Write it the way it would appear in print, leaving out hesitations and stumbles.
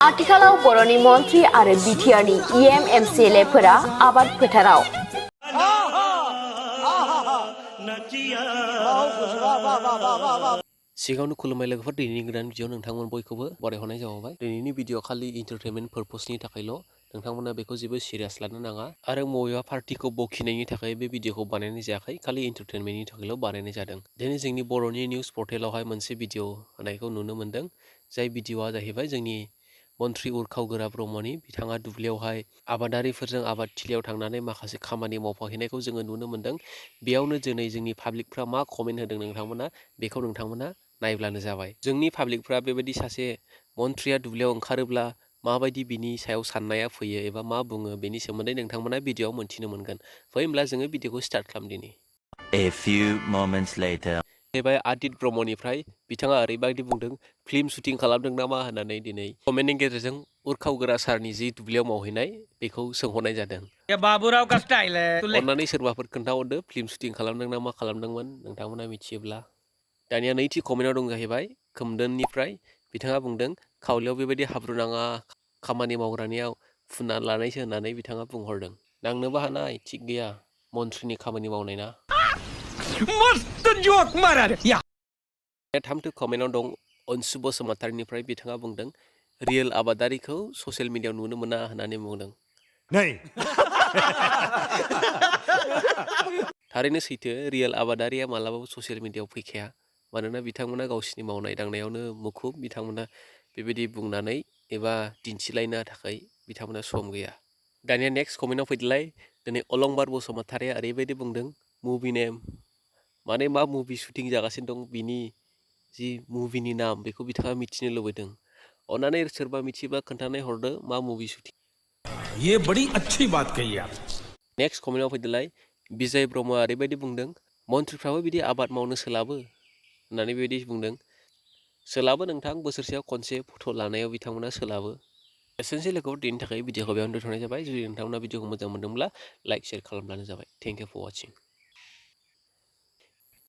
आथिखालाव बर'नि मन्त्रि आरो बिटिआरनि एमएलएफोरा आबाद फोथाराव सिगाङावनो खुलुमबाय लोगोफोर दिनैनि गोदान भिडिअ नोंथांमोन बयखौबो बरायहरनाय जाबाय। दिनैनि भिडिअ खालि एन्टारटेनमेन्ट पर्पसनि थाखायल' नोंथांमोना बेखौ जेबो सिरियास लानो नाङा आरो बबेबा पार्टिखौ बखिनायनि थाखाय बे भिडिअखौ बानायनाय जायाखै, खालि एन्टारटेनमेन्टनि थाखायल' बानायनाय जादों। दिनै जोंनि बर'नि निउस पर्टेलावहाय मोनसे भिडिअ होनायखौ नुनो मोन्दों। जाय भिडिअआ जाहैबाय जोंनि मन्त्रि उरखाव गोरा ब्रह्मनि। बिथाङा दुब्लियावहाय आबादारिफोरजों आबाद थिलियाव थांनानै माखासे खामानि मावफाहैनायखौ जोङो नुनो मोन्दों। बेयावनो दिनै जोंनि पाब्लिकफ्रा मा कमेन्ट होदों नोंथांमोना बेखौ नोंथांमोना नायब्लानो जाबाय। जोंनि पाब्लिकफ्रा बेबायदि सासे मन्थ्रिया दुब्लियाव ओंखारोब्ला माबायदि बिनि सायाव साननाया फैयो एबा मा बुङो बेनि सोमोन्दै नोंथांमोना भिडिअआव मोन्थिनो मोनगोन। फै होमब्ला जोङो भिडिअखौ start खालामदिनि। A few moments later. जाहैबाय आदित ब्रह्मनिफ्राय बिथाङा ओरैबायदि बुंदों, फिल्म शुटिं खालामदों नामा होननानै दिनै कमेन्टनि गेजेरजों उरखाव गोरा सारनि जि दुब्लियाव मावहैनाय बेखौ सोंहरनाय जादों। अन्नानै सोरबाफोर खोन्थाहरदो फिल्म शुटिं खालामदों ना मा खालामदोंमोन नोंथांमोना मिथियोब्ला। दानिया नैथि कमेन्टआव दं जाहैबाय खोमदोननिफ्राय। बिथाङा बुंदों खावलायाव बेबायदि हाब्रु नाङा, खामानि मावग्रानियाव फुनना लानायसो होननानै बिथाङा बुंहरदों। नांनोबो हानाय, थिग गैया, मन्थ्रिनि खामानि मावनाय ना। थामथि कमेन्टआव दं अनसु बसुमतारीनिफ्राय। बिथाङा बुंदों रियेल आबादारिखौ ससियेल मिडियायाव नुनो मोना होननानै बुंदों। थारैनो सैथो, रियेल आबादारिया मालाबाबो ससियेल मिडियायाव फैखाया। मानोना बिथांमोना गावसिनि मावनाय दांनायावनो मुखुब। बिथांमोना बेबायदि बुंनानै एबा दिन्थिलायनो थाखाय बिथांमोना सम गैया। दानिया नेक्स्ट कमेन्टआव फैदोलाय। दिनै अलंबार बसुमतारीया ओरैबायदि बुंदों मुभि नेम, माने मा मुभि शुटिं जागासिनो दं बिनि जि मुभिनि नाम बेखौ बिथाङा मिथिनो लुबैदों। अन्नानै सोरबा मिथियोबा खोन्थानाय हरदो मा मुभि शुटिं। ये बड़ी अच्छी बात कही आप। नेक्स्ट कमेन्टआव फैदोलाय। बिजय ब्रह्मआ ओरैबायदि बुंदों मन्थ्रिफ्राबो बिदि आबाद मावनो सोलाबो होननानै बेबायदि बुंदों। सोलाबो नोंथां, बोसोरसेयाव खनसे फट' लानायाव बिथांमोना सोलाबो। एसेनोसै लोगोफोर, दिनैनि थाखाय भिडिअखौ बेयावनो दोनथ'नाय जाबाय। जुदि नोंथांमोना भिडिअखौ मोजां मोनदोंब्ला लाइक शेयार खालामब्लानो जाबाय। Thank you for वाचिं।